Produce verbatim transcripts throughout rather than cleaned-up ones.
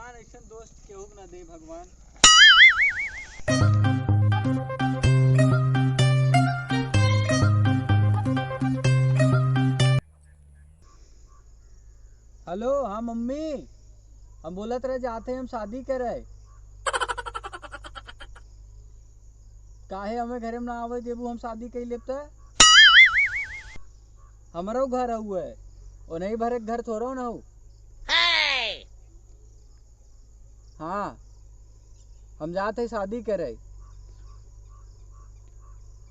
यार, ऐसन दोस्त केहू के ना दे भगवान। हेलो, हाँ मम्मी, हम बोलत रहे जाते हम शादी करे। काहे हमें घरे में ना आवे देबू, हम शादी कई लेब त? हमरो घर हउए, ओनही भरे के घर थोड़ो न हउ। हाँ, हम जात है शादी करे।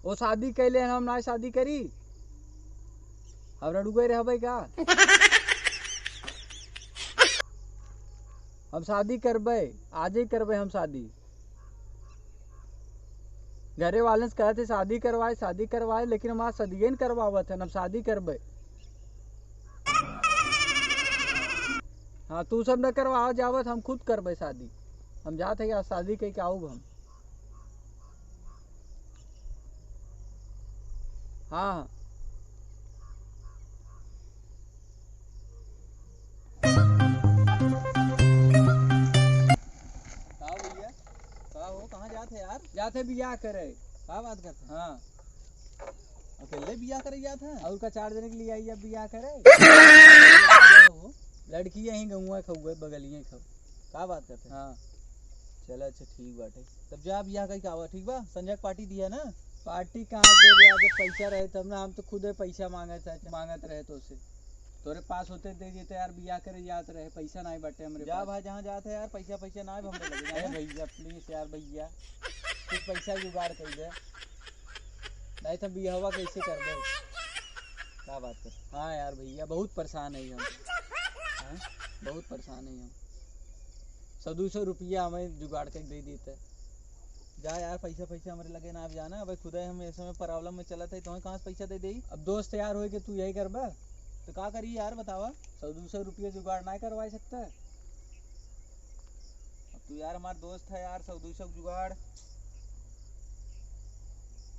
ओ शादी कैले हन, हम ना शादी करी? अब रड़ुए रहबे का? हम शादी करबे, आजे ही करबे हम शादी। घरे वाले से कहत है शादी करवाए, शादी करवाए, लेकिन हम आज शादिये न करवावत है, हम शादी करबे। हाँ, तू सब न करवाओ जावत, हम खुद करबे शादी। हम जात है आज शादी कई के आउब हम। हाँ, हाँ। का भैया? का हो, कहाँ जात है यार? जात है बियाह करे। का बात करत है? हाँ। अकेले बियाह करे जात है? और का चार जने के लिए आई अब बियाह करे? का हो? लड़की यहीं गौवा खउए, बगलिए खउ। का बात करत है? हाँ। चला, अच्छा, ठीक बाटे। तब जा बियाह कई के आवा, ठीक बा? संजय के पार्टी दिया ना? पार्टी कहाँ देबे? आज पैसा रहे तब ना, हम तो खुदे पैसा मांगत है, मांगत रहे तो से। तोरे पास होते दे देते यार, बियाह करे जात रहे, पैसा नाहीं बाटे हमरे जा पास। भाई, जहाँ जात है यार, पैसा, पैसा नाहीं हमरे लगे, अरे जाना। भैया, please यार भैया, कुछ पैसा जुगाड़ कर दे, नहीं तो बियाहवा कैसे कर दे? का बात कर? हाँ यार भैया, बहुत परेशान है हम। हाँ? बहुत परेशान है हम। सौ दू सौ रुपया हमें जुगाड़ कर दे देते। जा यार, पैसा, पैसा हमरे लगे ना, अब जाना, अब खुदे हम इस समय problem में चलत है, तुम्हें कहाँ से पैसा दे देई? अब दोस्त यार होए के तू यही करबा? तो का करी यार, बतावा? सौ दू सौ रुपया जुगाड़ ना करवा सकता? अब तू यार हमार दोस्त है यार, सौ दू सौ जुगाड़।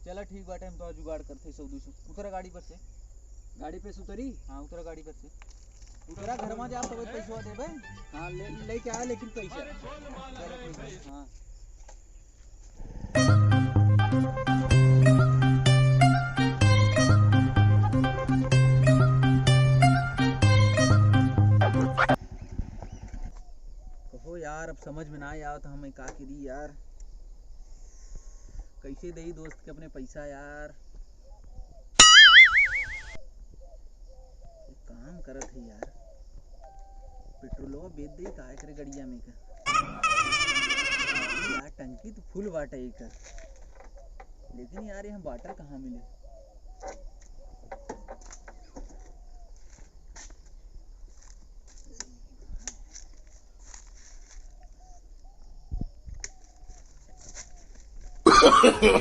चला ठीक बाटे, हम तो जुगाड़ करते सौ दू सौ। उतरा गाड़ी पर से। गाड़ी पे से उतरी? हाँ, उतरा गाड़ी पर से। उतरा, घर में जा, तब पैसा देबे। हाँ, ले, लेके आ, लेकिन पैसा। चला ठीक है। हाँ। कहो यार, अब समझ में ना आवत हमें का करी यार, कैसे देई दोस्त के अपने पैसा यार। एक काम करत है यार, पेट्रोलवा बेच दे का एकरे गड़िया में का। यार टंकी तो फुल बाटे एकर, लेकिन यार यहाँ बाटल कहाँ मिले?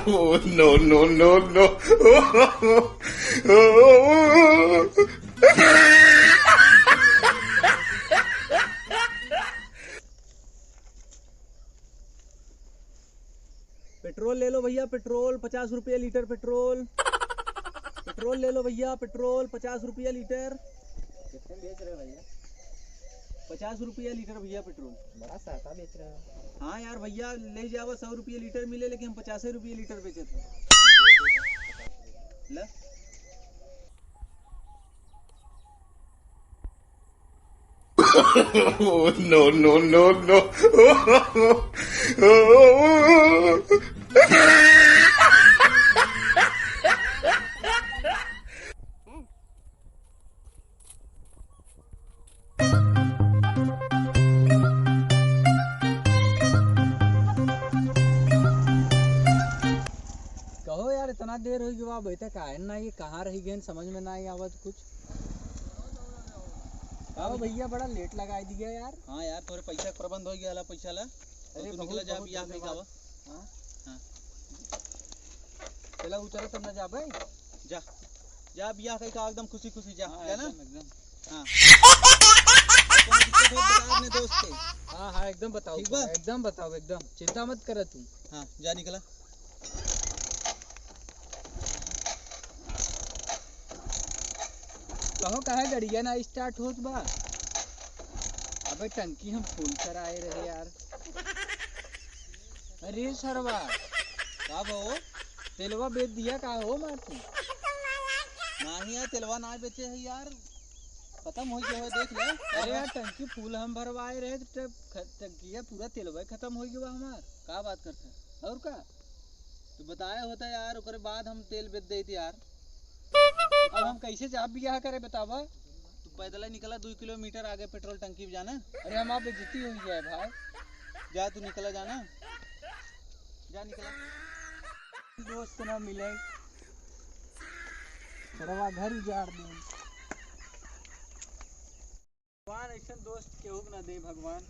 Oh, no, no, no, no। पेट्रोल ले लो भैया, पेट्रोल पचास रुपया लीटर पेट्रोल। पेट्रोल ले लो भैया, पेट्रोल पचास रुपया लीटर। कितने बेच रहे हो भैया? पचास रुपया लीटर भैया पेट्रोल। बड़ा सस्ता बेच रहे हो। हाँ यार भैया, ले जावा, सौ रुपया लीटर मिले, लेकिन हम पचास रुपया लीटर बेचत हैं। ले। Oh, no, no, no, no। कहो यार, इतना देर होइ गवा, अबे तक आए ना, ये कहाँ रहि गए, समझ में ना आवत कुछ। का हो भैया, बड़ा लेट लगाई दिया यार। हाँ यार, तोरे पैसा के प्रबंध होइ गया, ला पैसा ला। अरे तू बहुत, निकला जा, बहुत बियाह कहीं धन्यवाद। जावा। हाँ? हाँ। चला उतरे तब ना जा भाई। जा, जा बियाह कहीं का एकदम खुशी खुशी जा, हाँ, जा ना? एकदम, एकदम। हाँ। कोनो दिक्कत हो बता अपने दोस्त के। हाँ, हाँ, एकदम बताओ, ठीक बा? एकदम बताओ, एकदम चिंता मत कर तू। हाँ, जा निकला। कहो, काहे गड़िया ना start होत बा? अब भाई, टंकी हम फुल कराए रहे यार। अरे सरवा, का भो? तेलवा बेच दिया का हो मार तू? नाही यार, तेलवा ना बेचे है यार, खतम हो गया है, देख ले। अरे यार, टंकी फुल हम भरवाए रहे तो ट-, ख-, टंकिया पूरा तेलवा ही खतम हो गया हमार। का बात करते हैं? और का? तो बताया होता यार, ओकरे बाद हम तेल बेच देते यार। अब हम कैसे जाब बियाह करे बतावा? तू पैदल ही निकला, दो किलोमीटर आगे पेट्रोल टंकी पे जाना। अरे हमार बेइज्जती हुई है भाई। जा तू निकला, जाना, जा निकला। दोस्त ना मिले, सरवा घर उजाड़ दे। भगवान ऐसन दोस्त केहू के ना दे भगवान।